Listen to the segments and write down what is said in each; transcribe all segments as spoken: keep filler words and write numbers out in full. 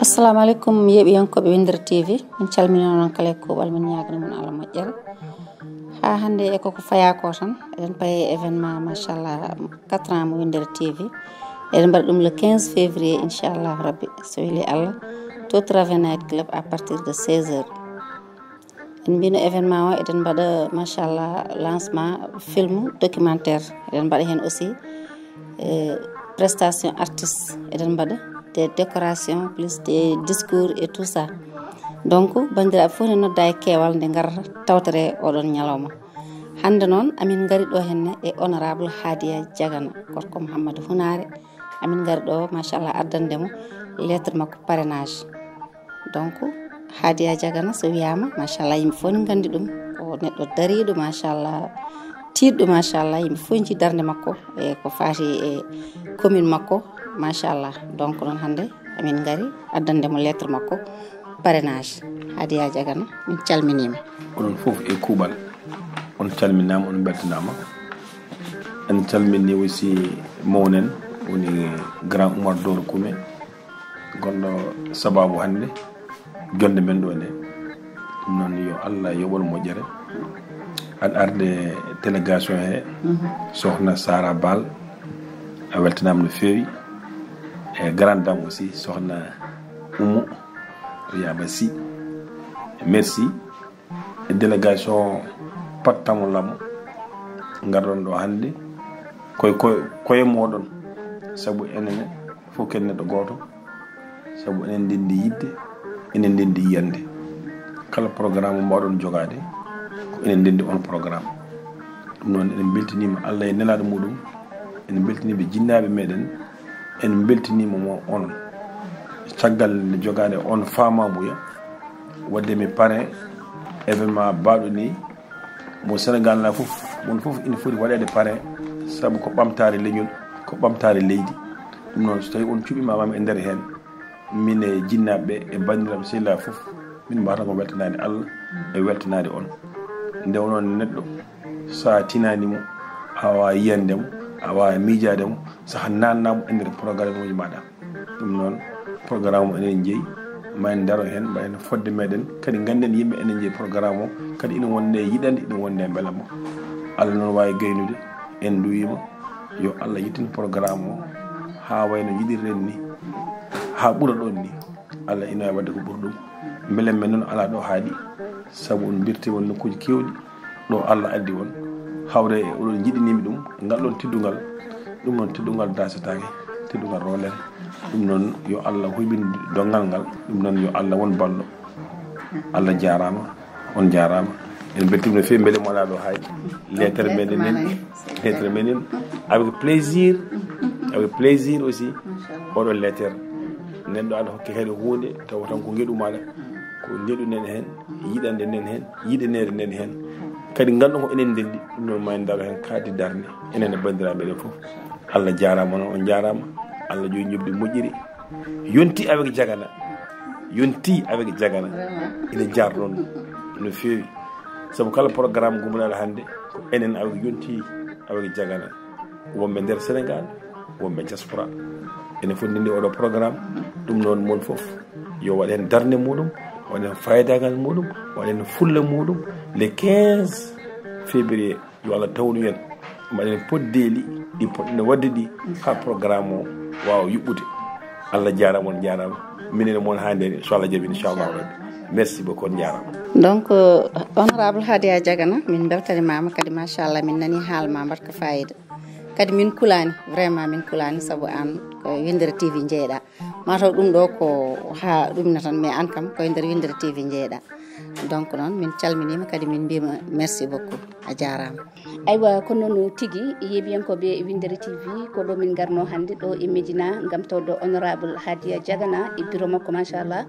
Assalamu aleykum, yeeɓiyankooɓe Winndere T V. Min calminii on kala e kuuɓal, min ñaaganii mon Allah moƴƴere. Haa hannde e koko fayaa ko tan, eɗen payi e événement, machallah, quatre ans mo Winndere T V. Eɗen mbaɗa ɗum le quinze février, inchallahu rabbi, so weli Allah, to Travel Night Club à partir de seize heures. En mbino événement o, eɗen mbaɗa, machallah, lancement film documentaire. Eɗen mbaɗa heen aussi, eh, prestation artiste. Eɗen mbaɗa des décorations, plus des discours et tout ça. Donc, banndiraaɓe fof ne nodda e keewal nde ngarata tawtore oɗon ñalawma. Hannde noon, amin ngari ɗo henne e honorable Hadiya Diagana, gorko Mouhamadou Hunaare. Amin ngari ɗo, machallah, addande mo lettre makko parrainage. Donc, Hadiya Diagana, so wiyaama, machallah, yimɓe fof ne nganndi ɗum. Ko neɗɗo dariiɗo, machallah, tiiɗɗo, machallah, yimɓe fof nji darnde makko e ko faati e commune makko, machallah. Donc, noon hannde amin ngari addande mo lettre makko parrainage. Hadiya Diagana, min calminiima. Onon fof e kuuɓal, on calminaama, on mbeltanaama. En calminii aussi mawnen, woni Grand Oumar Doro Koumé, gonɗo sababu hannde jonde men ɗo nde. Ɗum noon, yo Allah yoɓol moƴƴere. Aɗa arde délégation he, Sokhna Sara Bal, a weltanaama no feewi. E grande dame aussi, Sokhna Oumou Yaba Sy. Merci. E délégation Pattamo Lamo, ngarɗon ɗo hannde koye, koye, koye mooɗon, sabu enen fof ken neɗɗo gooto, sabu enen ndenndi yiɗde, enen ndenndi yiyande. Kala programme mo mbaawɗon jogaade, ko enen ndenndi on programme. Ɗum noon, eɗen mbeltaniima Allah e nelaaɗo muɗum, eɗen mbeltaniiɓe jinnaaɓe meɗen, en mbeltaniima mo onon. Caggal nde jogaade on faamaamuya, wadde mi parrain événement baaɗo ni, mo Sénégal na fof, mon fof ina foti waɗeede parrain, sabu ko ɓamtaare leñol, ko ɓamtaare leydi. Ɗum noon, so tawi on cuɓiima ma e nder heen, min e jinnaaɓe e banndiraaɓe sehilaaɓe fof, min mbaawata ko weltanaade Allah e weltanaade on. Nde onon neɗɗo, so a tinaani mo, a waawaa yiyande mo, a waawaa miijaade mo, saha naatnaa mo e nder programme uji maaɗa. Ɗum noon, programme o enen njeyi, ma en ndaro heen, ma en fodde meɗen, kadi ngannden yimɓe enen njeyi programme o, kadi ina wonde e yiɗande, ina wonde e mbelamma. Allah noon waawi gaynude, en nduwiima, yo Allah yettin programme o, haa wayno njiɗirɗen ni, haa ɓura ɗoon ni. Allah ina waawi waɗde ko ɓuri ɗum. Mbele men noon alaa ɗo haaɗi, sabu on mbirtiima nokkuuji keewɗi, ɗo Allah addi on, hawre e oɗon njiɗiniimi ɗum, ngal ɗoon teddungal, ɗum noon teddungal daasetaake, teddungal roondere. Ɗum noon yo Allah huybin donngal ngal, ɗum noon yo Allah won ballo. Allah jaaraama, on jaaraama. En mbeltiima no feewi, mbele mo alaa ɗo haaɗi. Lettre meɗen en, lettre meɗen, avec plaisir, avec plaisir aussi, oɗo lettre. Neɗɗo aɗa hokke kadi huunde, tawa tan ko ngeɗu maaɗa, ko ngeɗu nen heen, yiɗande nen heen, yiɗaneede nen heen. Kadi nganndu ko enen ndenndi, ɗum noon ma en ndaro heen kaadi darnde, enen e banndiraaɓe meɗen fof. Allah jaaraama, on, on jaaraama. Allah jogi njoɓdi moƴƴiri. Yonti avec Diagana. Yonti avec Diagana. Vraiment. Ina jaarnoo no feewi. Sabu kala programme gumnaɗo hannde, ko enen avec, yonti avec Diagana. Wonɓe nder Sénégal, wonɓe diaspora. Enen fof ndenndi oɗo programme. Ɗum noon mon fof, yo waɗ heen darnde muɗum, waɗ heen faayidaagal muɗum, waɗ heen fulla muɗum. Le quinze février, yo Allah tawnu en, mbaɗen poddeeli ɗi poɗɗen waɗde ɗi, haa programme o waawa yuɓɓude. Allah jaaraama, on jaaraama. Minen e mon haa ndeen, so Allah jaɓi, inchallah rabbi. Merci beaucoup, on jaaraama. Donc, euh, honorable Hadiya Diagana, min mbeltaniima ma, kadi machallah, min nanii haala ma mbaɗka fayida. Kadi min kulaani, vraiment min kulaani, sabu aan ko Winndere T V njeyɗaa. Mataw ɗum ɗo ko haa ɗum na tan, mais aan kam ko e nder Winndere T V njeyɗaa. Donc noon, min calminiima, kadi min mbiima merci beaucoup, a jaaraama. Aywa, ko noon tigi, yeeɓiyankooɓe Winndere T V, ko ɗo min ngarnoo hannde ɗo e Médina ngam tawde honorable Hadiya Diagana e bureau makko, machallah.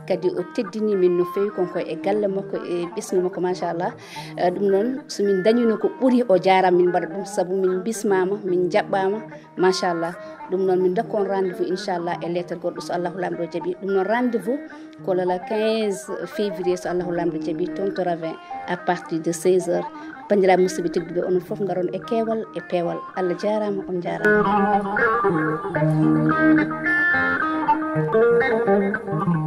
Kadi o teddini min no feewi, kon ko e galle makko e ɓesngu makko, machallah. Eh, ɗum noon, so min ndañino ko ɓuri, o jaaraama, min mbaɗa ɗum, sabu min mbismaama, min njaɓɓaama, machallah. Ɗum noon, min ndokka on rendez-vous, inchallah, e lettre goɗɗo, so Allahu Laamɗo jaɓi. Ɗum noon, rendez-vous ko le quinze février, so Allahu Laamɗo jaɓi, toon to Ravin, à partir de seize heures. Banndiraaɓe musidɓe tedduɓe, onon fof ngaron e keewal e peewal. Allah jaaraama, on njaaraama.